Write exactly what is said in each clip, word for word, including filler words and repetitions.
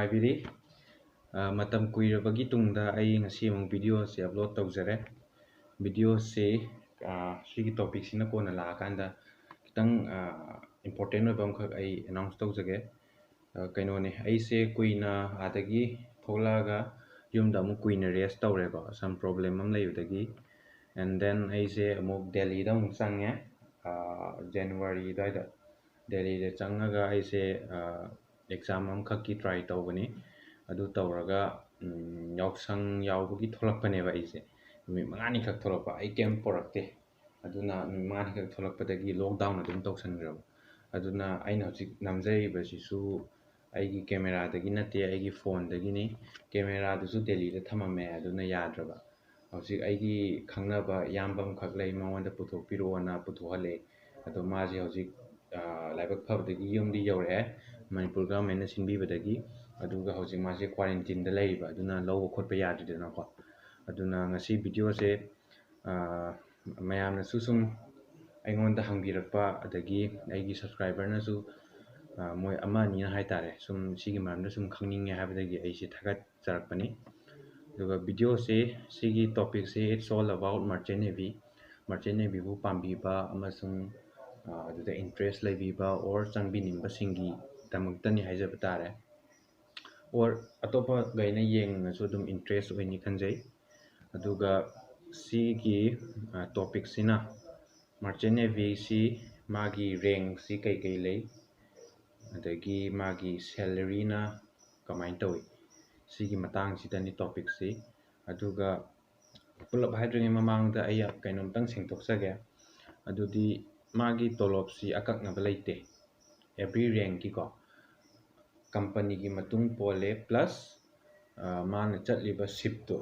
ꯍꯥꯏꯕꯤꯔꯤ꯫ ꯑ, ꯃꯇꯝ ꯀꯨꯏꯔꯕꯒꯤ ꯇꯨꯡꯗ ꯑꯩ ꯉꯁꯤ ꯑꯃꯨꯛ video ꯑꯁꯤ upload ꯇꯧꯖꯔꯦ꯫ Video ꯑꯁꯤ, ꯑ, ꯁꯤꯒꯤ topic ꯁꯤꯅ ꯀꯣꯟꯅ ꯂꯥꯛꯑꯀꯥꯟꯗ ꯈꯤꯇꯪ, ꯑ, important ꯑꯣꯏꯕ ꯑꯃꯈꯛ ꯑꯩ announce ꯇꯧꯖꯒꯦ꯫ ꯑ, ꯀꯩꯅꯣꯅꯦ, ꯑꯩꯁꯦ ꯀꯨꯏꯅ ꯑꯥꯗꯒꯤ ꯊꯣꯛꯂꯛꯑꯒ ꯌꯨꯝꯗ ꯑꯃꯨꯛ ꯀꯨꯏꯅ rest ꯇꯧꯔꯦꯀꯣ, some problem ꯑꯃ ꯂꯩꯕꯗꯒꯤ꯫ And then ꯑꯩꯁꯦ ꯑꯃꯨꯛ ꯗꯦꯜꯂꯤꯗ ꯑꯃꯨꯛ ꯆꯪꯉꯦ, ꯑ, January ꯑꯗꯨꯋꯥꯏꯗ꯫ ꯗꯦꯜꯂꯤꯗ ꯆꯪꯉꯒ ꯑꯩꯁꯦ, ꯑ, exam ꯑꯃꯈꯛꯀꯤ try ꯇꯧꯕꯅꯤ꯫ ꯑꯗꯨ ꯇꯧꯔꯒ, ꯎꯝ, ꯌꯥꯎꯁꯪ ꯌꯥꯎꯕꯒꯤ ꯊꯣꯛꯂꯛꯄꯅꯦꯕ ꯑꯩꯁꯦ꯫ ꯅꯨꯃꯤꯠ ꯃꯉꯥꯅꯤꯈꯛ ꯊꯣꯛꯂꯛꯄ, ꯑꯩ ꯀꯩꯝ ꯄꯣꯔꯛꯇꯦ꯫ ꯑꯗꯨꯅ ꯅꯨꯃꯤꯠ ꯃꯉꯥꯅꯤꯈꯛ ꯊꯣꯛꯂꯛꯄꯗꯒꯤ lockdown ꯑꯗꯨꯝ ꯇꯧꯁꯟꯈ꯭ꯔꯕ꯫ ꯑꯗꯨꯅ ꯑꯩꯅ ꯍꯧꯖꯤꯛ ꯅꯝꯖꯔꯤꯕꯁꯤꯁꯨ ꯑꯩꯒꯤ camera ꯗꯒꯤ ꯅꯠꯇꯦ, ꯑꯩꯒꯤ phone ꯗꯒꯤꯅꯤ꯫ Camera ꯗꯨꯁꯨ ꯗꯦꯜꯂꯤꯗ ꯊꯝꯃꯝꯃꯦ, ꯑꯗꯨꯅ ꯌꯥꯗ꯭ꯔꯕ꯫ ꯍꯧꯖꯤꯛ ꯑꯩꯒꯤ ꯈꯪꯅꯕ ꯏꯌꯥꯝꯕ ꯑꯃꯈꯛ ꯂꯩ, ꯃꯉꯣꯟꯗ ꯄꯨꯊꯣꯛꯄꯤꯔꯛꯑꯣꯅ ꯄꯨꯊꯣꯛꯍꯜꯂꯦ꯫ ꯑꯗꯣ ꯃꯥꯁꯦ ꯍꯧꯖꯤꯛ, ꯑ, ꯂꯥꯏꯕꯛ ꯐꯕꯗꯒꯤ ꯌꯨꯝꯗꯤ ꯌꯧꯔꯛꯑꯦ, ꯃꯅꯤꯄꯨꯔ government ꯅ ꯁꯤꯟꯕꯤꯕꯗꯒꯤ꯫ ꯑꯗꯨꯒ ꯍꯧꯖꯤꯛ ꯃꯥꯁꯦ quarantine ꯗ ꯂꯩꯔꯤꯕ, ꯑꯗꯨꯅ ꯂꯧꯕ ꯈꯣꯠꯄ ꯌꯥꯗ꯭ꯔꯤꯗꯅꯀꯣ꯫ ꯑꯗꯨꯅ ꯉꯁꯤ video ꯁꯦ, ꯑ, ꯃꯌꯥꯝꯅꯁꯨ ꯁꯨꯝ ꯑꯩꯉꯣꯟꯗ ꯍꯪꯕꯤꯔꯛꯄ, ꯑꯗꯒꯤ ꯑꯩꯒꯤ subscriber ꯅꯁꯨ, ꯑ, ꯃꯣꯏ ꯑꯃ ꯑꯅꯤꯅ ꯍꯥꯏꯇꯥꯔꯦ, ꯁꯨꯝ ꯁꯤꯒꯤ ꯃꯔꯝꯗ ꯁꯨꯝ ꯈꯪꯅꯤꯡꯉꯦ ꯍꯥꯏꯕꯗꯒꯤ ꯑꯩꯁꯦ ꯊꯥꯒꯠꯆꯔꯛꯄꯅꯤ꯫ ꯑꯗꯨꯒ video ꯁꯦ, ꯁꯤꯒꯤ topic say, it's all about merchant navy꯫ Merchant navy ꯕꯨ ꯄꯥꯝꯕꯤꯕ ꯑꯃꯁꯨꯡ, ꯑ, ꯑꯗꯨꯗ interest ꯂꯩꯕꯤꯕ or ꯆꯪꯕꯤꯅꯤꯡꯕꯁꯤꯡꯒꯤꯗꯃꯛꯇꯅꯤ ꯍꯥꯏꯖꯕ ꯇꯥꯔꯦ꯫ Or ꯑꯇꯣꯞꯄꯈꯩꯅ ꯌꯦꯡꯉꯁꯨ ꯑꯗꯨꯝ interest ꯑꯣꯏꯅꯤ ꯈꯟꯖꯩ꯫ ꯑꯗꯨꯒ ꯁꯤꯒꯤ, ꯑ, topic ꯁꯤꯅ merchant navy ꯁꯤ ꯃꯥꯒꯤ rank ꯁꯤ ꯀꯩ ꯀꯩ ꯂꯩ, ꯑꯗꯒꯤ ꯃꯥꯒꯤ salary ꯅ ꯀꯃꯥꯏꯅ ꯇꯧꯏ, ꯁꯤꯒꯤ ꯃꯇꯥꯡꯁꯤꯗꯅꯤ topic ꯁꯤ꯫ ꯑꯗꯨꯒ ꯄꯨꯂꯞ ꯍꯥꯏꯗ꯭ꯔꯤꯉꯩ ꯃꯃꯥꯡꯗ ꯑꯩ ꯀꯩꯅꯣꯝꯇꯪ ꯁꯦꯡꯗꯣꯛꯆꯒꯦ꯫ ꯑꯗꯨꯗꯤ ꯃꯥꯒꯤ ꯇꯣꯂꯣꯞꯁꯤ ꯑꯀꯛꯅꯕ ꯂꯩꯇꯦ, every rank ꯀꯤꯀꯣ꯫ Company ꯒꯤ ꯃꯇꯨꯡ ꯄꯣꯜꯂꯦ, plus, ꯑ, ꯃꯥꯅ ꯆꯠꯂꯤꯕ ship ꯇꯣ,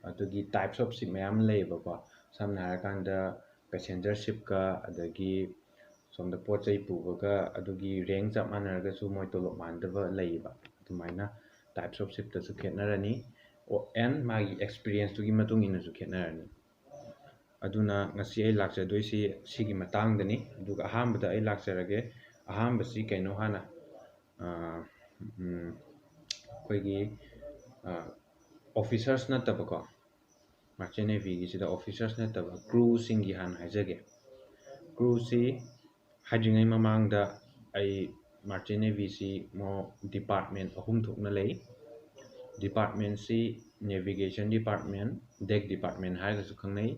ꯑꯗꯨꯒꯤ types of ship ꯃꯌꯥꯝ ꯂꯩꯌꯦꯕꯀꯣ꯫ ꯁꯝꯅ ꯍꯥꯏꯔꯀꯥꯟꯗ passenger ship ꯀ, ꯑꯗꯒꯤ ꯁꯣꯝꯗ ꯄꯣꯠ ꯆꯩ ꯄꯨꯕꯒ ꯑꯗꯨꯒꯤ rank ꯆꯞ ꯃꯥꯟꯅꯔꯒꯁꯨ ꯃꯣꯏ ꯇꯣꯂꯣꯞ ꯃꯥꯟꯅꯗꯕ ꯂꯩꯌꯦꯕ꯫ ꯑꯗꯨꯃꯥꯏꯅ types of ship ꯇꯁꯨ ꯈꯦꯠꯅꯔꯅꯤ꯫ ꯑꯣ, and ꯃꯥꯒꯤ experience ꯇꯨꯒꯤ ꯃꯇꯨꯡ ꯏꯟꯅꯁꯨ ꯈꯦꯠꯅꯔꯅꯤ꯫ ꯑꯗꯨꯅ ꯉꯁꯤ ꯑꯩ ꯂꯥꯛꯆꯗꯣꯏꯁꯤ ꯁꯤꯒꯤ ꯃꯇꯥꯡꯗꯅꯤ꯫ ꯑꯗꯨꯒ ꯑꯍꯥꯟꯕꯗ ꯑꯩ ꯂꯥꯛꯆꯔꯒꯦ꯫ ꯑꯍꯥꯟꯕꯁꯤ ꯀꯩꯅꯣ ꯍꯥꯟꯅ, ꯑ, ꯎꯝ, ꯑꯩꯈꯣꯏꯒꯤ ꯑꯣꯐꯤꯁꯔꯁ ꯅꯠꯇꯕꯀꯣ, ꯃꯥꯔꯆꯦꯟ ꯅꯦꯚꯤꯒꯤꯁꯤꯗ ꯑꯣꯐꯤꯁꯔꯁ ꯅꯠꯇꯕ ꯀ꯭ꯔꯨꯁꯤꯡꯒꯤ ꯍꯥꯟꯅ ꯍꯥꯏꯖꯒꯦ꯫ ꯀ꯭ꯔꯨꯁꯤ ꯍꯥꯏꯗ꯭ꯔꯤꯉꯩ ꯃꯃꯥꯡꯗ ꯑꯩ ꯃꯥꯔꯆꯦꯟ ꯅꯦꯚꯤꯁꯤ ꯃꯣ ꯗꯤꯄꯥꯔꯠꯃꯦꯟ ꯑꯍꯨꯝ ꯊꯣꯛꯅ ꯂꯩ꯫ ꯗꯤꯄꯥꯔꯠꯃꯦꯟꯁꯤ ꯅꯦꯚꯤꯒꯦꯁꯟ ꯗꯤꯄꯥꯔꯠꯃꯦꯟ, ꯗꯦꯛ ꯗꯤꯄꯥꯔꯠꯃꯦꯟ ꯍꯥꯏꯔꯒꯁꯨ ꯈꯪꯅꯩ,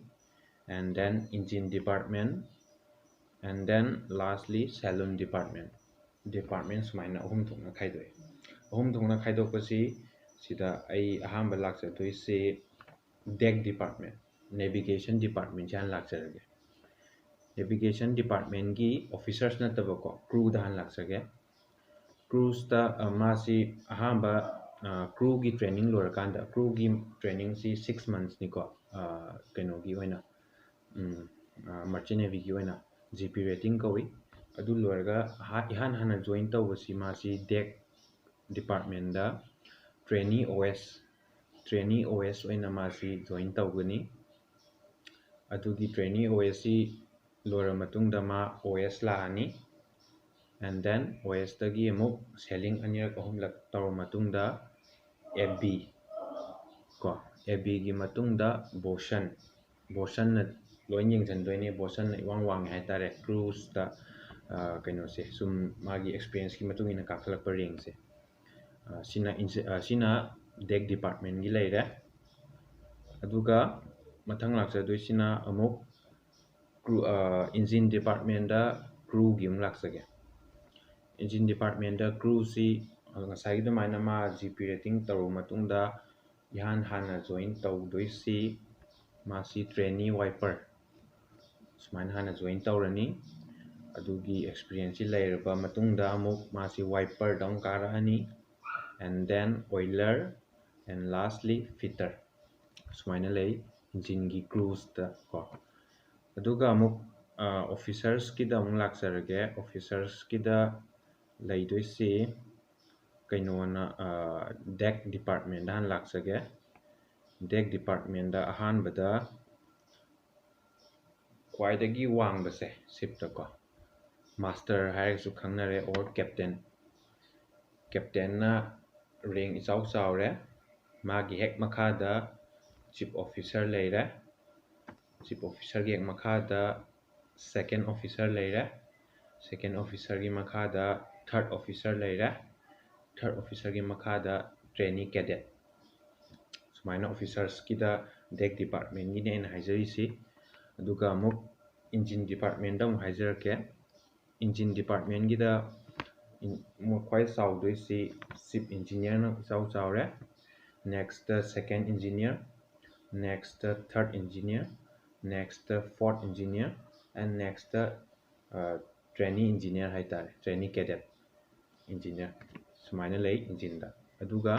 and then engine department, and then lastly saloon department꯫ Department ꯁꯨꯃꯥꯏꯅ ꯑꯍꯨꯝ ꯊꯣꯛꯅ ꯈꯥꯏꯗꯣꯛꯑꯦ꯫ ꯑꯍꯨꯝ ꯊꯣꯛꯅ ꯈꯥꯏꯗꯣꯛꯄꯁꯤ ꯁꯤꯗ ꯑꯩ ꯑꯍꯥꯟꯕ ꯂꯥꯛꯆꯗꯣꯏꯁꯤ ꯗꯦꯛ ꯗꯤꯄꯥꯔꯠꯃꯦꯟ, ꯅꯦꯚꯤꯒꯦꯁꯟ ꯗꯤꯄꯥꯔꯠꯃꯦꯟꯁꯤ ꯍꯥꯟꯅ ꯂꯥꯛꯆꯔꯒꯦ꯫ ꯅꯦꯚꯤꯒꯦꯁꯟ ꯗꯤꯄꯥꯔꯠꯃꯦꯟꯒꯤ ꯑꯣꯐꯤꯁꯔꯁ ꯅꯠꯇꯕꯀꯣ, ꯀ꯭ꯔꯨꯗ ꯍꯥꯟꯅ ꯂꯥꯛꯆꯒꯦ꯫ ꯀ꯭ꯔꯨꯁꯇ ꯃꯥꯁꯤ ꯑꯍꯥꯟꯕ ꯀ꯭ꯔꯨꯒꯤ ꯇ꯭ꯔꯦꯅꯤꯡ ꯂꯣꯏꯔꯀꯥꯟꯗ, ꯀ꯭ꯔꯨꯒꯤ ꯇ꯭ꯔꯦꯅꯤꯡꯁꯤ ꯁꯤꯛꯁ ꯃꯟꯊꯁꯅꯤꯀꯣ, ꯀꯩꯅꯣꯒꯤ ꯑꯣꯏꯅ, ꯃꯥꯔꯆꯦꯟ ꯅꯦꯚꯤꯒꯤ ꯑꯣꯏꯅ ꯖꯤ ꯄꯤ ꯔꯦꯇꯤꯡ ꯀꯧꯏ꯫ ꯑꯗꯨ ꯂꯣꯏꯔꯒ ꯑꯍꯥ- ꯏꯍꯥꯟ ꯍꯥꯟꯅ ꯖꯣꯏꯟ ꯇꯧꯕꯁꯤ ꯃꯥꯁꯤ ꯗꯦꯛ ꯗꯤꯄꯥꯔꯠꯃꯦꯟꯗ ꯇ꯭ꯔꯦꯅꯤ ꯑꯣ ꯑꯦꯁ, ꯇ꯭ꯔꯦꯅꯤ ꯑꯣ ꯑꯦꯁ ꯑꯣꯏꯅ ꯃꯥꯁꯤ ꯖꯣꯏꯟ ꯇꯧꯒꯅꯤ꯫ ꯑꯗꯨꯒꯤ ꯇ꯭ꯔꯦꯅꯤ ꯑꯣ ꯑꯦꯁꯁꯤ ꯂꯣꯏꯔ ꯃꯇꯨꯡꯗ ꯃꯥ ꯑꯣ ꯑꯦꯁ ꯂꯥꯛꯑꯅꯤ꯫ And then ꯑꯣ ꯑꯦꯁꯇꯒꯤ ꯑꯃꯨꯛ ꯁꯦꯂꯤꯡ ꯑꯅꯤꯔꯛ ꯑꯍꯨꯝꯂꯛ ꯇꯧꯔ ꯃꯇꯨꯡꯗ ꯑꯦ ꯕꯤ ꯀꯣ, ꯑꯦ ꯕꯤꯒꯤ ꯃꯇꯨꯡꯗ ꯕꯣꯁꯟ, ꯕꯣꯁꯟꯅ ꯂꯣꯏ ꯌꯦꯡꯁꯤꯟꯗꯣꯏꯅꯦ꯫ ꯕꯣꯁꯟꯅ ꯏꯋꯥꯡ ꯋꯥꯡꯉꯦ ꯍꯥꯏꯇꯥꯔꯦ ꯀ꯭ꯔꯨꯁꯇ, ꯀꯩꯅꯣꯁꯦ, ꯁꯨꯝ ꯃꯥꯒꯤ ꯑꯦꯛꯁꯄꯤꯔꯤꯌꯦꯟꯁꯀꯤ ꯃꯇꯨꯡ ꯏꯟꯅ ꯀꯥꯈꯠꯂꯛꯄ ꯔꯦꯡꯁꯦ꯫ ꯁꯤꯅ ꯏꯟꯖꯤ- ꯁꯤꯅ ꯗꯦꯛ ꯗꯤꯄꯥꯔꯠꯃꯦꯟꯒꯤ ꯂꯩꯔꯦ꯫ ꯑꯗꯨꯒ ꯃꯊꯪ ꯂꯥꯛꯆꯗꯣꯏꯁꯤꯅ ꯑꯃꯨꯛ ꯀ꯭ꯔꯨ, ꯏꯟꯖꯤꯟ ꯗꯤꯄꯥꯔꯠꯃꯦꯟꯗ ꯀ꯭ꯔꯨꯒꯤ ꯑꯃꯨꯛ ꯂꯥꯛꯆꯒꯦ꯫ ꯏꯟꯖꯤꯟ ꯗꯤꯄꯥꯔꯠꯃꯦꯟꯗ ꯀ꯭ꯔꯨꯁꯤ ꯉꯁꯥꯏꯒꯤ ꯑꯗꯨꯃꯥꯏꯅ ꯃꯥ ꯖꯤ ꯄꯤ ꯔꯦꯇꯤꯡ ꯇꯧꯔꯕ ꯃꯇꯨꯡꯗ ꯏꯍꯥꯟ ꯍꯥꯟꯅ ꯖꯣꯏꯟ ꯇꯧꯗꯣꯏꯁꯤ ꯃꯥꯁꯤ ꯇ꯭ꯔꯦꯅꯤ ꯋꯥꯏꯄꯔ ꯁꯨꯃꯥꯏꯅ ꯍꯥꯟꯅ ꯖꯣꯏꯟ ꯇꯧꯔꯅꯤ꯫ ꯑꯗꯨꯒꯤ ꯑꯦꯛꯁꯄꯤꯔꯤꯌꯦꯟꯁꯁꯤ ꯂꯩꯔꯕ ꯃꯇꯨꯡꯗ ꯑꯃꯨꯛ ꯃꯥꯁꯤ ꯋꯥꯏꯄꯔꯗ ꯑꯃꯨꯛ ꯀꯥꯔꯛꯑꯅꯤ, and then oiler, and lastly fitter꯫ ꯁꯨꯃꯥꯏꯅ ꯂꯩ ꯏꯟꯖꯤꯟꯒꯤ ꯀ꯭ꯔꯨꯁꯇ ꯀꯣ꯫ ꯑꯗꯨꯒ ꯑꯃꯨꯛ ꯑꯣꯐꯤꯁꯔꯁꯀꯤꯗ ꯑꯃꯨꯛ ꯂꯥꯛꯆꯔꯒꯦ꯫ ꯑꯣꯐꯤꯁꯔꯁꯀꯤꯗ ꯂꯩꯗꯣꯏꯁꯤ ꯀꯩꯅꯣꯅ, ꯗꯦꯛ ꯗꯤꯄꯥꯔꯠꯃꯦꯟꯗ ꯍꯥꯟꯅ ꯂꯥꯛꯆꯒꯦ꯫ ꯗꯦꯛ ꯗꯤꯄꯥꯔꯠꯃꯦꯟꯗ ꯑꯍꯥꯟꯕꯗ ꯈ꯭ꯋꯥꯏꯗꯒꯤ ꯋꯥꯡꯕꯁꯦ ꯁꯤꯞꯇꯀꯣ, ꯃꯥꯁꯇꯔ ꯍꯥꯏꯔꯒꯁꯨ ꯈꯪꯅꯔꯦ, or ꯀꯦꯞꯇꯦꯟ꯫ ꯀꯦꯞꯇꯦꯟꯅ ꯔꯦꯡ ꯏꯆꯥꯎ ꯆꯥꯎꯔꯦ꯫ ꯃꯥꯒꯤ ꯍꯦꯛ ꯃꯈꯥꯗ ꯆꯤꯐ ꯑꯣꯐꯤꯁꯔ ꯂꯩꯔꯦ꯫ ꯆꯤꯐ ꯑꯣꯐꯤꯁꯔꯒꯤ ꯍꯦꯛ ꯃꯈꯥꯗ ꯁꯦꯀꯦꯟ ꯑꯣꯐꯤꯁꯔ ꯂꯩꯔꯦ꯫ ꯁꯦꯀꯦꯟ ꯑꯣꯐꯤꯁꯔꯒꯤ ꯃꯈꯥꯗ ꯊꯥꯔꯠ ꯑꯣꯐꯤꯁꯔ ꯂꯩꯔꯦ꯫ ꯊꯥꯔꯠ ꯑꯣꯐꯤꯁꯔꯒꯤ ꯃꯈꯥꯗ ꯇ꯭ꯔꯦꯅꯤ ꯀꯦꯗꯦꯠ꯫ ꯁꯨꯃꯥꯏꯅ ꯑꯣꯐꯤꯁꯔꯁꯀꯤꯗ ꯗꯦꯛ ꯗꯤꯄꯥꯔꯠꯃꯦꯟꯒꯤꯅꯦ ꯑꯩꯅ ꯍꯥꯏꯖꯔꯤꯁꯤ꯫ ꯑꯗꯨꯒ ꯑꯃꯨꯛ ꯏꯟꯖꯤꯟ ꯗꯤꯄꯥꯔꯠꯃꯦꯟꯗ ꯑꯃꯨꯛ ꯍꯥꯏꯖꯔꯛꯀꯦ꯫ ꯏꯟꯖꯤꯟ ꯗꯤꯄꯥꯔꯠꯃꯦꯟꯒꯤꯗ ꯈ꯭ꯋꯥꯏ ꯆꯥꯎꯗꯣꯏꯁꯤ ꯆꯤꯐ ꯏꯟꯖꯤꯅꯤꯌꯔꯅ ꯏꯆꯥꯎ ꯆꯥꯎꯔꯦ꯫ Next second engineer, next third engineer, next fourth engineer, and next trainee engineer ꯍꯥꯏꯇꯥꯔꯦ, ꯇ꯭ꯔꯦꯅꯤ ꯀꯦꯗꯦꯠ ꯏꯟꯖꯤꯅꯤꯌꯔ꯫ ꯁꯨꯃꯥꯏꯅ ꯂꯩ ꯏꯟꯖꯤꯟꯗ꯫ ꯑꯗꯨꯒ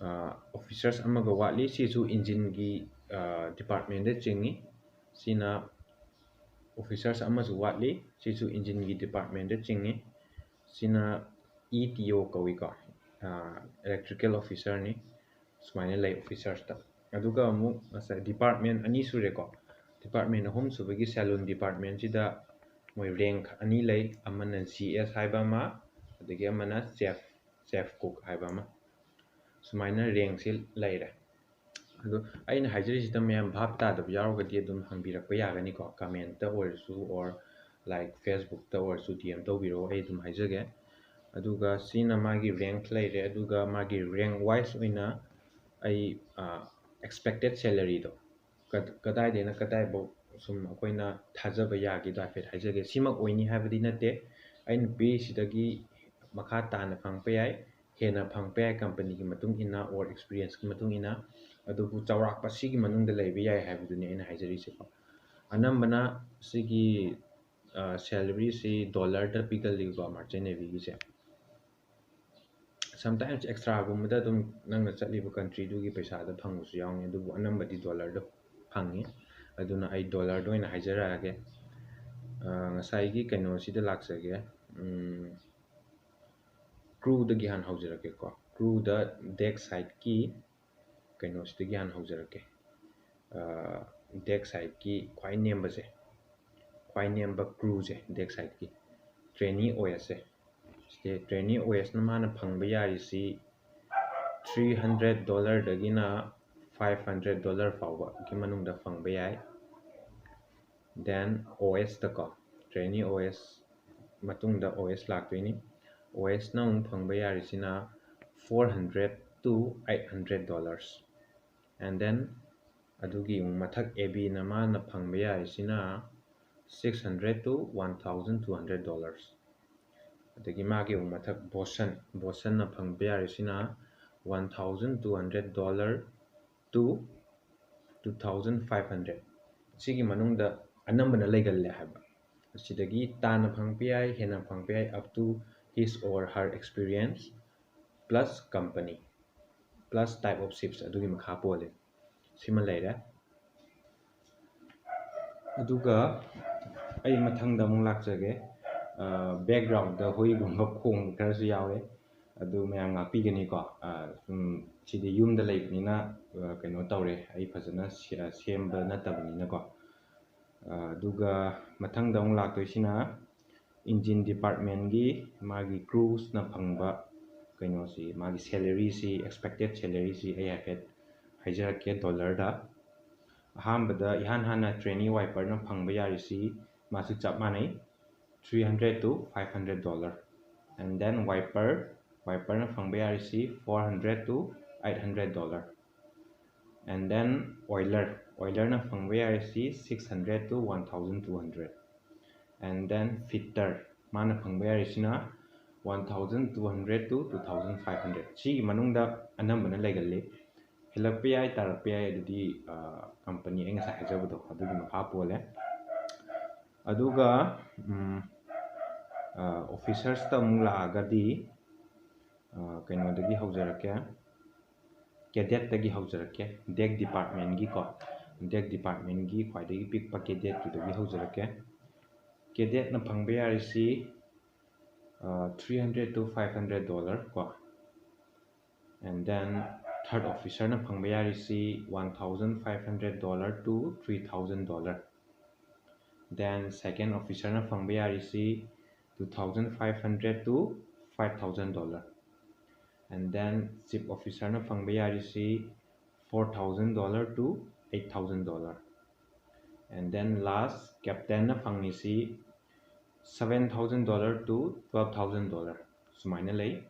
ꯑꯣꯐꯤꯁꯔꯁ ꯑꯃꯒ ꯋꯥꯠꯂꯤ꯫ ꯁꯤꯁꯨ ꯏꯟꯖꯤꯟꯒꯤ ꯗꯤꯄꯥꯔꯠꯃꯦꯟꯗ ꯆꯤꯡꯉꯤ꯫ ꯁꯤꯅ ꯑꯣꯐꯤꯁꯔꯁ ꯑꯃꯁꯨ ꯋꯥꯠꯂꯤ꯫ ꯁꯤꯁꯨ ꯏꯟꯖꯤꯟꯒꯤ ꯗꯤꯄꯥꯔꯠꯃꯦꯟꯗ ꯆꯤꯡꯉꯤ꯫ ꯁꯤꯅ ꯏ ꯇꯤ ꯑꯣ ꯀꯧꯏꯀꯣ, ꯏꯂꯦꯛꯇ꯭ꯔꯤꯀꯦꯜ ꯑꯣꯐꯤꯁꯔꯅꯤ꯫ ꯁꯨꯃꯥꯏꯅ ꯂꯩ ꯑꯣꯐꯤꯁꯔꯁꯇ꯫ ꯑꯗꯨꯒ ꯑꯃꯨꯛ ꯉꯁꯥꯏ ꯗꯤꯄꯥꯔꯠꯃꯦꯟ ꯑꯅꯤ ꯁꯨꯔꯦꯀꯣ꯫ ꯗꯤꯄꯥꯔꯠꯃꯦꯟ ꯑꯍꯨꯝ ꯁꯨꯕꯒꯤ ꯁꯦꯂꯨꯟ ꯗꯤꯄꯥꯔꯠꯃꯦꯟꯁꯤꯗ ꯃꯣꯏ ꯔꯦꯡ ꯑꯅꯤ ꯂꯩ꯫ ꯑꯃꯅ ꯖꯤ ꯑꯦꯁ ꯍꯥꯏꯕ ꯑꯃ, ꯑꯗꯒꯤ ꯑꯃꯅ ꯆꯦꯐ, ꯆꯦꯐ ꯀꯨꯛ ꯍꯥꯏꯕ ꯑꯃ꯫ ꯁꯨꯃꯥꯏꯅ ꯔꯦꯡꯁꯤ ꯂꯩꯔꯦ꯫ ꯑꯗꯣ ꯑꯩꯅ ꯍꯥꯏꯖꯔꯤꯁꯤꯗ ꯃꯌꯥꯝ ꯚꯥꯞ ꯇꯥꯗꯕ ꯌꯥꯎꯔꯒꯗꯤ ꯑꯗꯨꯝ ꯍꯪꯕꯤꯔꯛꯄ ꯌꯥꯒꯅꯤꯀꯣ, ꯀꯃꯦꯟꯇ ꯑꯣꯏꯔꯁꯨ or like ꯐꯦꯁꯕꯨꯛꯇ ꯑꯣꯏꯔꯁꯨ ꯗꯤ ꯑꯦꯝ ꯇꯧꯕꯤꯔꯛꯑꯣ, ꯑꯩ ꯑꯗꯨꯝ ꯍꯥꯏꯖꯒꯦ꯫ ꯑꯗꯨꯒ ꯁꯤꯅ ꯃꯥꯒꯤ ꯔꯦꯡ ꯂꯩꯔꯦ꯫ ꯑꯗꯨꯒ ꯃꯥꯒꯤ ꯔꯦꯡ ꯋꯥꯏꯁ ꯑꯣꯏꯅ ꯑꯩ ꯑꯦꯛꯁꯄꯦꯛꯇꯦꯠ ꯁꯦꯂꯔꯤꯗꯣ ꯀꯗꯥꯏꯗꯩꯅ ꯀꯗꯥꯏꯐꯥꯎ ꯁꯨꯝ ꯑꯩꯈꯣꯏꯅ ꯊꯥꯖꯕ ꯌꯥꯒꯦꯗꯣ ꯍꯥꯏꯐꯦꯠ ꯍꯥꯏꯖꯒꯦ꯫ ꯁꯤꯃꯛ ꯑꯣꯏꯅꯤ ꯍꯥꯏꯕꯗꯤ ꯅꯠꯇꯦ, ꯑꯩꯅ ꯄꯤꯔꯤꯁꯤꯗꯒꯤ ꯃꯈꯥ ꯇꯥꯅ ꯐꯪꯉꯛꯄ ꯌꯥꯏ, ꯍꯦꯟꯅ ꯐꯪꯉꯛꯄ ꯌꯥꯏ, ꯀꯝꯄꯅꯤꯒꯤ ꯃꯇꯨꯡ ꯏꯟꯅ or ꯑꯦꯛꯁꯄꯤꯔꯤꯌꯦꯟꯁꯀꯤ ꯃꯇꯨꯡ ꯏꯟꯅ꯫ ꯑꯗꯨꯕꯨ ꯆꯥꯎꯔꯥꯛꯄ ꯁꯤꯒꯤ ꯃꯅꯨꯡꯗ ꯂꯩꯕ ꯌꯥꯏ ꯍꯥꯏꯕꯗꯨꯅꯤ ꯑꯩꯅ ꯍꯥꯏꯖꯔꯤꯁꯦꯀꯣ꯫ ꯑꯅꯝꯕꯅ ꯁꯤꯒꯤ ꯁꯦꯂꯔꯤꯁꯤ ꯗꯣꯂꯔꯗ ꯄꯤꯒꯜꯂꯤꯀꯣ ꯃꯥꯔꯆꯦꯟ ꯅꯦꯚꯤꯒꯤꯁꯦ꯫ ꯁꯝꯇꯥꯏꯝꯁ ꯑꯦꯛꯁꯇ꯭ꯔꯥꯒꯨꯝꯕꯗ ꯑꯗꯨꯝ ꯅꯪꯅ ꯆꯠꯂꯤꯕ ꯀꯟꯇ꯭ꯔꯤꯗꯨꯒꯤ ꯄꯩꯁꯥꯗ ꯐꯪꯕꯁꯨ ꯌꯥꯎꯅꯤ, ꯑꯗꯨꯕꯨ ꯑꯅꯝꯕꯗꯤ ꯗꯣꯂꯔꯗ ꯐꯪꯉꯤ꯫ ꯑꯗꯨꯅ ꯑꯩ ꯗꯣꯂꯔꯗ ꯑꯣꯏꯅ ꯍꯥꯏꯖꯔꯛꯑꯒꯦ꯫ ꯉꯁꯥꯏꯒꯤ ꯀꯩꯅꯣꯁꯤꯗ ꯂꯥꯛꯆꯒꯦ꯫ ꯀ꯭ꯔꯨꯗꯒꯤ ꯍꯥꯟꯅ ꯍꯧꯖꯔꯛꯀꯦꯀꯣ꯫ ꯀ꯭ꯔꯨꯗ ꯗꯦꯛ ꯁꯥꯏꯠꯀꯤ ꯀꯩꯅꯣꯁꯤꯗꯒꯤ ꯍꯥꯟꯅ ꯍꯧꯖꯔꯛꯀꯦ꯫ ꯗꯦꯛ ꯁꯥꯏꯠꯀꯤ ꯈ꯭ꯋꯥꯏ ꯅꯦꯝꯕꯁꯦ, ꯈ꯭ꯋꯥꯏ ꯅꯦꯝꯕ ꯀ꯭ꯔꯨꯁꯦ, ꯗꯦꯛ ꯁꯥꯏꯠꯀꯤ ꯇ꯭ꯔꯦꯅꯤ ꯑꯣꯏꯔꯁꯦ, ꯇ꯭ꯔꯦꯅꯤ ꯑꯣ ꯑꯦꯁꯅ ꯃꯥꯅ ꯐꯪꯕ ꯌꯥꯔꯤꯁꯤ ꯊ꯭ꯔꯤ ꯍꯟꯗ꯭ꯔꯦꯠ ꯗꯣꯂꯔꯗꯒꯤꯅ ꯐꯥꯏꯚ ꯍꯟꯗ꯭ꯔꯦꯠ ꯗꯣꯂꯔ ꯐꯥꯎꯕꯒꯤ ꯃꯅꯨꯡꯗ ꯐꯪꯕ ꯌꯥꯏ꯫ Then ꯑꯣ ꯑꯦꯁꯇꯀꯣ, ꯇ꯭ꯔꯦꯅꯤ ꯑꯣ ꯑꯦꯁ ꯃꯇꯨꯡꯗ ꯑꯣ ꯑꯦꯁ ꯂꯥꯛꯇꯣꯏꯅꯤ꯫ ꯑꯣ ꯑꯦꯁꯅ ꯑꯃꯨꯛ ꯐꯪꯕ ꯌꯥꯔꯤꯁꯤꯅ four hundred to eight hundred dollars꯫ And then ꯑꯗꯨꯒꯤ ꯑꯃꯨꯛ ꯃꯊꯛ ꯑꯦ ꯕꯤꯅ ꯃꯥꯅ ꯐꯪꯕ ꯌꯥꯔꯤꯁꯤꯅ six hundred to one thousand two hundred dollars꯫ ꯑꯗꯒꯤ ꯃꯥꯒꯤ ꯑꯃꯨꯛ ꯃꯊꯛ ꯕꯣꯁꯟ, ꯕꯣꯁꯟꯅ ꯐꯪꯕ ꯌꯥꯔꯤꯁꯤꯅ one thousand two hundred dollar to two thousand five hundred꯫ ꯁꯤꯒꯤ ꯃꯅꯨꯡꯗ ꯑꯅꯝꯕꯅ ꯂꯩꯒꯜꯂꯦ ꯍꯥꯏꯕ꯫ ꯑꯁꯤꯗꯒꯤ ꯇꯥꯅ ꯐꯪꯕ ꯌꯥꯏ, ꯍꯦꯟꯅ ꯐꯪꯕ ꯌꯥꯏ, up to his or her experience plus company plus type of ships, ꯑꯗꯨꯒꯤ ꯃꯈꯥ ꯄꯣꯜꯂꯦ꯫ ꯁꯤꯃ ꯂꯩꯔꯦ꯫ ꯑꯗꯨꯒ ꯑꯩ ꯃꯊꯪꯗ ꯑꯃꯨꯛ ꯂꯥꯛꯆꯒꯦ꯫ ꯕꯦꯛꯒ꯭ꯔꯥꯎꯟꯗ ꯍꯨꯏꯒꯨꯝꯕ ꯈꯣꯡꯕ ꯈꯔꯁꯨ ꯌꯥꯎꯋꯦ, ꯑꯗꯨ ꯃꯌꯥꯝ ꯉꯥꯛꯄꯤꯒꯅꯤꯀꯣ꯫ ꯁꯨꯝ ꯁꯤꯗꯤ ꯌꯨꯝꯗ ꯂꯩꯕꯅꯤꯅ ꯀꯩꯅꯣ ꯇꯧꯔꯦ, ꯑꯩ ꯐꯖꯅ ꯁꯦꯝꯕ ꯅꯠꯇꯕꯅꯤꯅꯀꯣ꯫ ꯑꯗꯨꯒ ꯃꯊꯪꯗ ꯑꯃꯨꯛ ꯂꯥꯛꯇꯣꯏꯁꯤꯅ ꯏꯟꯖꯤꯟ ꯗꯤꯄꯥꯔꯠꯃꯦꯟꯒꯤ ꯃꯥꯒꯤ ꯀ꯭ꯔꯨꯁꯅ ꯐꯪꯕ ꯀꯩꯅꯣꯁꯤ, ꯃꯥꯒꯤ ꯁꯦꯂꯔꯤꯁꯤ, ꯑꯦꯛꯁꯄꯦꯛꯇꯦꯠ ꯁꯦꯂꯔꯤꯁꯤ ꯑꯩ ꯍꯥꯏꯐꯦꯠ ꯍꯥꯏꯖꯔꯛꯀꯦ ꯗꯣꯂꯔꯗ꯫ ꯑꯍꯥꯟꯕꯗ ꯏꯍꯥꯟ ꯍꯥꯟꯅ ꯇ꯭ꯔꯦꯅꯤ ꯋꯥꯏꯄꯔꯅ ꯐꯪꯕ ꯌꯥꯔꯤꯁꯤ ꯃꯥꯁꯨ ꯆꯞ ꯃꯥꯟꯅꯩ, three hundred to five hundred dollar꯫ And then wiper, wiperꯅ ꯐꯪꯕ ꯌꯥꯔꯤꯁꯤ four hundred to eight hundred dollar꯫ And then oiler, oilerꯅ ꯐꯪꯕ ꯌꯥꯔꯤꯁꯤ six hundred to one thousand two hundred꯫ And then fitter, ꯃꯥꯅ ꯐꯪꯕ ꯌꯥꯔꯤꯁꯤꯅ one thousand two hundred to two thousand five hundred꯫ ꯁꯤꯒꯤ ꯃꯅꯨꯡꯗ ꯑꯅꯝꯕꯅ ꯂꯩꯒꯜꯂꯤ꯫ ꯍꯦꯜꯂꯛꯄ ꯌꯥꯏ, ꯇꯥꯔꯛꯄ ꯌꯥꯏ, ꯑꯗꯨꯗꯤ ꯀꯝꯄꯅꯤ ꯑꯩ ꯉꯁꯥꯏ ꯍꯥꯏꯖꯕꯗꯣ ꯑꯗꯨꯒꯤ ꯃꯈꯥ ꯄꯣꯜꯂꯦ꯫ ꯑꯗꯨꯒ ꯑꯣꯐꯤꯁꯔꯁꯇ ꯑꯃꯨꯛ ꯂꯥꯛꯑꯒꯗꯤ ꯀꯩꯅꯣꯗꯒꯤ ꯍꯧꯖꯔꯛꯀꯦ, ꯀꯦꯗꯦꯠꯇꯒꯤ ꯍꯧꯖꯔꯛꯀꯦ꯫ ꯗꯦꯛ ꯗꯤꯄꯥꯔꯠꯃꯦꯟꯒꯤꯀꯣ, ꯗꯦꯛ ꯗꯤꯄꯥꯔꯠꯃꯦꯟꯒꯤ ꯈ꯭ꯋꯥꯏꯗꯒꯤ ꯄꯤꯛꯄ ꯀꯦꯗꯦꯠꯇꯨꯗꯒꯤ ꯍꯧꯖꯔꯛꯀꯦ꯫ ꯀꯦꯗꯦꯠꯅ ꯐꯪꯕ ꯌꯥꯔꯤꯁꯤ three hundred to five hundred dollar ꯀꯣ꯫ And then third officerꯅ ꯐꯪꯕ ꯌꯥꯔꯤꯁꯤ one thousand five hundred dollar to three thousand dollar꯫ Then second officerꯅ ꯐꯪꯕ ꯌꯥꯔꯤꯁꯤ two thousand five hundred to five thousand dollar. And then chief officerꯅ ꯐꯪꯕ ꯌꯥꯔꯤꯁꯤ four thousand dollar to eight thousand dollar. And then last captainꯅ ꯐꯪꯉꯤꯁꯤ seven thousand dollar to twelve thousand dollar ꯁꯨꯃꯥꯏꯅ ꯂꯩ꯫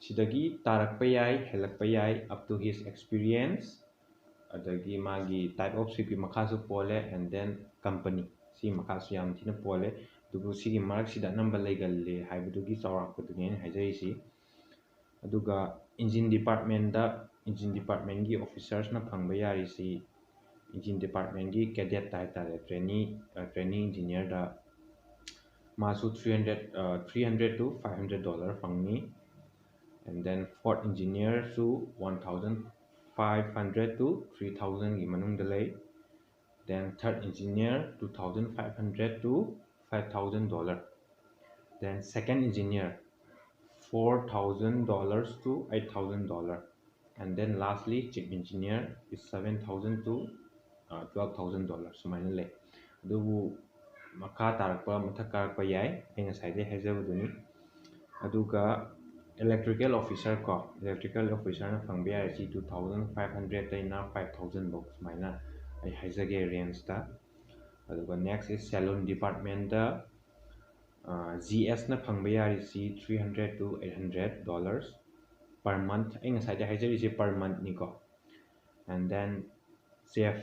ꯁꯤꯗꯒꯤ ꯇꯥꯔꯛꯄ ꯌꯥꯏ, ꯍꯦꯜꯂꯛꯄ ꯌꯥꯏ, up to his experience, ꯑꯗꯒꯤ ꯃꯥꯒꯤ type of shipꯀꯤ ꯃꯈꯥꯁꯨ ꯄꯣꯜꯂꯦ, and then company ꯁꯤ ꯃꯈꯥꯁꯨ ꯌꯥꯝ ꯊꯤꯅ ꯄꯣꯜꯂꯦ꯫ ꯑꯗꯨꯕꯨ ꯁꯤꯒꯤ ꯃꯔꯛꯁꯤꯗ ꯑꯅꯝꯕ ꯂꯩꯒꯜꯂꯦ ꯍꯥꯏꯕꯗꯨꯒꯤ ꯆꯥꯎꯔꯥꯛꯄꯗꯨꯅꯤ ꯑꯩꯅ ꯍꯥꯏꯖꯔꯤꯁꯤ꯫ ꯑꯗꯨꯒ engine departmentꯇ, engine departmentꯀꯤ officersꯅ ꯐꯪꯕ ꯌꯥꯔꯤꯁꯤ engine departmentꯀꯤ cadet ꯍꯥꯏꯇꯥꯔꯦ, trainee, trainee engineerꯗ ꯃꯥꯁꯨ three hundred, three hundred to five hundred dollar ꯐꯪꯅꯤ꯫ And then fourth engineerꯁꯨ one thousand five hundred to three thousandꯒꯤ ꯃꯅꯨꯡꯗ ꯂꯩ꯫ Then third engineer, two thousand five hundred to five thousand dollar. Then second engineer, four thousand dollars to eight thousand dollar. And then lastly, chief engineer is seven thousand to twelve thousand dollar ꯁꯨꯃꯥꯏꯅ ꯂꯩ꯫ ꯑꯗꯨꯕꯨ ꯃꯈꯥ ꯇꯥꯔꯛꯄ, ꯃꯊꯛ ꯀꯥꯔꯛꯄ ꯌꯥꯏ, ꯑꯩ ꯉꯁꯥꯏꯗꯩ ꯍꯥꯏꯖꯕꯗꯨꯅꯤ꯫ ꯑꯗꯨꯒ electrical officer ꯀꯣ, electrical officerꯅ ꯐꯪꯕ ꯌꯥꯔꯤꯁꯤ two thousand five hundredꯇꯩꯅ five thousand ꯐꯥꯎ ꯁꯨꯃꯥꯏꯅ ꯑꯩ ꯍꯥꯏꯖꯒꯦ rangeꯇ꯫ ꯑꯗꯨꯒ next is saloon departmentꯇ GSꯅ ꯐꯪꯕ ꯌꯥꯔꯤꯁꯤ three hundred to eight hundred dollars per month꯫ ꯑꯩ ꯉꯁꯥꯏꯗꯩ ꯍꯥꯏꯖꯔꯤꯁꯦ per monthꯅꯤꯀꯣ꯫ And then chef,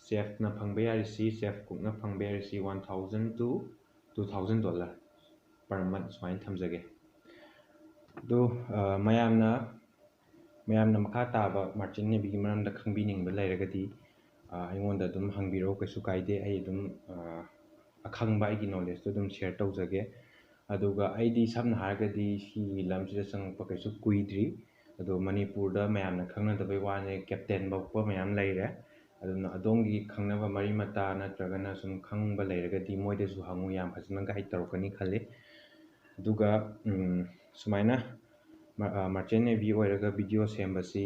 chefꯅ ꯐꯪꯕ ꯌꯥꯔꯤꯁꯤ, chef cookꯅ ꯐꯪꯕ ꯌꯥꯔꯤꯁꯤ one thousand to two thousand dollar per month ꯁꯨꯃꯥꯏꯅ ꯊꯝꯖꯒꯦ꯫ ꯑꯗꯨ ꯃꯌꯥꯝꯅ ꯃꯌꯥꯝꯅ ꯃꯈꯥ ꯇꯥꯕ merchant navyꯒꯤ ꯃꯔꯝꯗ ꯈꯪꯕꯤꯅꯤꯡꯕ ꯂꯩꯔꯒꯗꯤ ꯑꯩꯉꯣꯟꯗ ꯑꯗꯨꯝ ꯍꯪꯕꯤꯔꯛꯎ, ꯀꯩꯁꯨ ꯀꯥꯏꯗꯦ꯫ ꯑꯩ ꯑꯗꯨꯝ ꯑꯈꯪꯕ ꯑꯩꯒꯤ knowledgeꯇꯣ ꯑꯗꯨꯝ share ꯇꯧꯖꯒꯦ꯫ ꯑꯗꯨꯒ ꯑꯩꯗꯤ ꯁꯝꯅ ꯍꯥꯏꯔꯒꯗꯤ ꯁꯤꯒꯤ ꯂꯝꯁꯤꯗ ꯆꯪꯉꯛꯄ ꯀꯩꯁꯨ ꯀꯨꯏꯗ꯭ꯔꯤ꯫ ꯑꯗꯣ ꯃꯅꯤꯄꯨꯔꯗ ꯃꯌꯥꯝꯅ ꯈꯪꯅꯗꯕꯩ ꯋꯥꯅꯦ, captain ꯐꯥꯎꯕ ꯃꯌꯥꯝ ꯂꯩꯔꯦ꯫ ꯑꯗꯨꯅ ꯑꯗꯣꯝꯒꯤ ꯈꯪꯅꯕ ꯃꯔꯤ ꯃꯇꯥ ꯅꯠꯇ꯭ꯔꯒꯅ ꯁꯨꯝ ꯈꯪꯕ ꯂꯩꯔꯒꯗꯤ ꯃꯣꯏꯗꯁꯨ ꯍꯪꯉꯨ, ꯌꯥꯝ ꯐꯖꯅ guide ꯇꯧꯔꯛꯀꯅꯤ ꯈꯜꯂꯤ꯫ ꯑꯗꯨꯒ ꯁꯨꯃꯥꯏꯅ merchant navy ꯑꯣꯏꯔꯒ video ꯁꯦꯝꯕꯁꯤ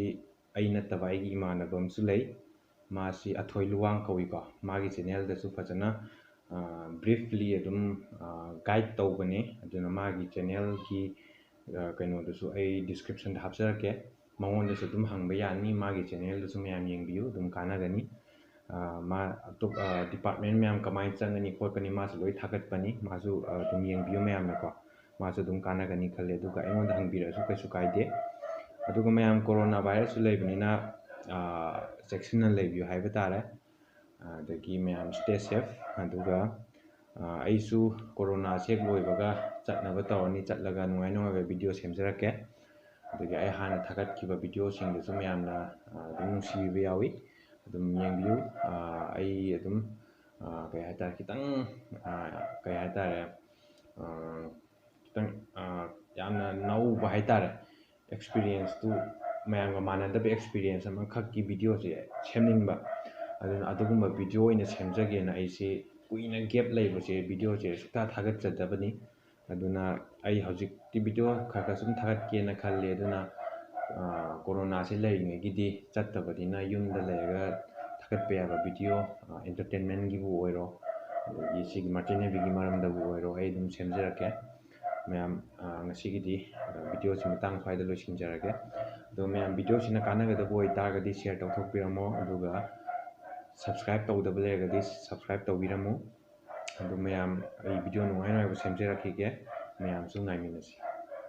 ꯑꯩ ꯅꯠꯇꯕ ꯑꯩꯒꯤ ꯏꯃꯥꯟꯅꯕ ꯑꯃꯁꯨ ꯂꯩ, ꯃꯥꯁꯤ ꯑꯊꯣꯏ ꯂꯨꯋꯥꯡ ꯀꯧꯏꯀꯣ꯫ ꯃꯥꯒꯤ channelꯗꯁꯨ ꯐꯖꯅ briefly ꯑꯗꯨꯝ guide ꯇꯧꯕꯅꯦ꯫ ꯑꯗꯨꯅ ꯃꯥꯒꯤ channelꯒꯤ ꯀꯩꯅꯣꯗꯨꯁꯨ ꯑꯩ description ꯗ ꯍꯥꯞꯆꯔꯛꯀꯦ꯫ ꯃꯉꯣꯟꯗꯁꯨ ꯑꯗꯨꯝ ꯍꯪꯕ ꯌꯥꯅꯤ꯫ ꯃꯥꯒꯤ channel ꯗꯨꯁꯨ ꯃꯌꯥꯝ ꯌꯦꯡꯕꯤꯌꯨ, ꯑꯗꯨꯝ ꯀꯥꯟꯅꯒꯅꯤ꯫ ꯃꯥ ꯑꯇꯣꯞ department ꯃꯌꯥꯝ ꯀꯃꯥꯏꯅ ꯆꯪꯒꯅꯤ ꯈꯣꯠꯀꯅꯤ ꯃꯥꯁꯨ ꯂꯣꯏ ꯊꯥꯒꯠꯄꯅꯤ꯫ ꯃꯥꯁꯨ ꯑꯗꯨꯝ ꯌꯦꯡꯕꯤꯌꯨ ꯃꯌꯥꯝꯅꯀꯣ꯫ ꯃꯥꯁꯨ ꯑꯗꯨꯝ ꯀꯥꯟꯅꯒꯅꯤ ꯈꯜꯂꯦ꯫ ꯑꯗꯨꯒ ꯑꯩꯉꯣꯟꯗ ꯍꯪꯕꯤꯔꯛꯑꯁꯨ ꯀꯩꯁꯨ ꯀꯥꯏꯗꯦ꯫ ꯑꯗꯨꯒ ꯃꯌꯥꯝ, corona virus ꯁꯨ ꯂꯩꯕꯅꯤꯅ ꯆꯦꯛꯁꯤꯟꯅ ꯂꯩꯕꯤꯌꯨ ꯍꯥꯏꯕ ꯇꯥꯔꯦ꯫ ꯑꯗꯒꯤ ꯃꯌꯥꯝ stay safe꯫ ꯑꯗꯨꯒ ꯑꯩꯁꯨ corona ꯁꯦ ꯍꯦꯛ ꯂꯣꯏꯕꯒ ꯆꯠꯅꯕ ꯇꯧꯔꯅꯤ꯫ ꯆꯠꯂꯒ ꯅꯨꯡꯉꯥꯏ ꯅꯨꯡꯉꯥꯏꯕ video ꯁꯦꯝꯖꯔꯛꯀꯦ꯫ ꯑꯗꯒꯤ ꯑꯩ ꯍꯥꯟꯅ ꯊꯥꯒꯠꯈꯤꯕ video ꯁꯤꯡꯗꯨꯁꯨ ꯃꯌꯥꯝꯅ ꯑꯗꯨꯝ ꯅꯨꯡꯁꯤꯕꯤꯕ ꯌꯥꯎꯏ꯫ ꯑꯗꯨꯝ ꯌꯦꯡꯕꯤꯌꯨ꯫ ꯑꯩ ꯑꯗꯨꯝ ꯀꯩ ꯍꯥꯏꯇꯥꯔꯦ, ꯈꯤꯇꯪ ꯀꯩ ꯍꯥꯏꯇꯥꯔꯦ, ꯈꯤꯇꯪ ꯌꯥꯝꯅ ꯅꯧꯕ ꯍꯥꯏꯇꯥꯔꯦ, experience ꯇꯨ, ꯃꯌꯥꯝꯒ ꯃꯥꯟꯅꯗꯕ experience ꯑꯃꯈꯛꯀꯤ video ꯁꯦ ꯁꯦꯝꯅꯤꯡꯕ꯫ ꯑꯗꯨꯅ ꯑꯗꯨꯒꯨꯝꯕ video ꯑꯣꯏꯅ ꯁꯦꯝꯖꯒꯦꯅ ꯑꯩꯁꯦ ꯀꯨꯏꯅ gap ꯂꯩꯕꯁꯦ, video ꯁꯦ ꯁꯨꯛꯊꯥ ꯊꯥꯒꯠꯆꯗꯕꯅꯤ꯫ ꯑꯗꯨꯅ ꯑꯩ ꯍꯧꯖꯤꯛꯇꯤ video ꯈꯔ ꯈꯔ ꯁꯨꯝ ꯊꯥꯒꯠꯀꯦꯅ ꯈꯜꯂꯦ꯫ ꯑꯗꯨꯅ corona ꯁꯦ ꯂꯩꯔꯤꯉꯩꯒꯤꯗꯤ ꯆꯠꯇꯕꯅꯤꯅ ꯌꯨꯝꯗ ꯂꯩꯔꯒ ꯊꯥꯒꯠꯄ ꯌꯥꯕ video, entertainment ꯒꯤꯕꯨ ꯑꯣꯏꯔꯣ, ꯑꯗꯒꯤ ꯁꯤꯒꯤ Martin Navy ꯒꯤ ꯃꯔꯝꯗꯕꯨ ꯑꯣꯏꯔꯣ, ꯑꯩ ꯑꯗꯨꯝ ꯁꯦꯝꯖꯔꯛꯀꯦ꯫ ꯃꯌꯥꯝ, ꯉꯁꯤꯒꯤꯗꯤ video ꯁꯤ ꯃꯇꯥꯡ ꯁ꯭ꯋꯥꯏꯗ ꯂꯣꯏꯁꯤꯟꯖꯔꯒꯦ꯫ ꯑꯗꯣ ꯃꯌꯥꯝ, video ꯁꯤꯅ ꯀꯥꯟꯅꯒꯗꯕ ꯑꯣꯏꯇꯥꯔꯒꯗꯤ share ꯇꯧꯊꯣꯛꯄꯤꯔꯝꯃꯣ, ꯑꯗꯨꯒ subscribe ꯇꯧꯗꯕ ꯂꯩꯔꯒꯗꯤ subscribe ꯇꯧꯕꯤꯔꯝꯃꯨ꯫ ꯑꯗꯣ ꯃꯌꯥꯝ, ꯑꯩ video ꯅꯨꯡꯉꯥꯏ ꯅꯨꯡꯉꯥꯏꯕ ꯁꯦꯝꯖꯔꯛꯈꯤꯒꯦ, ꯃꯌꯥꯝꯁꯨ ꯉꯥꯏꯃꯤꯟꯅꯁꯤ꯫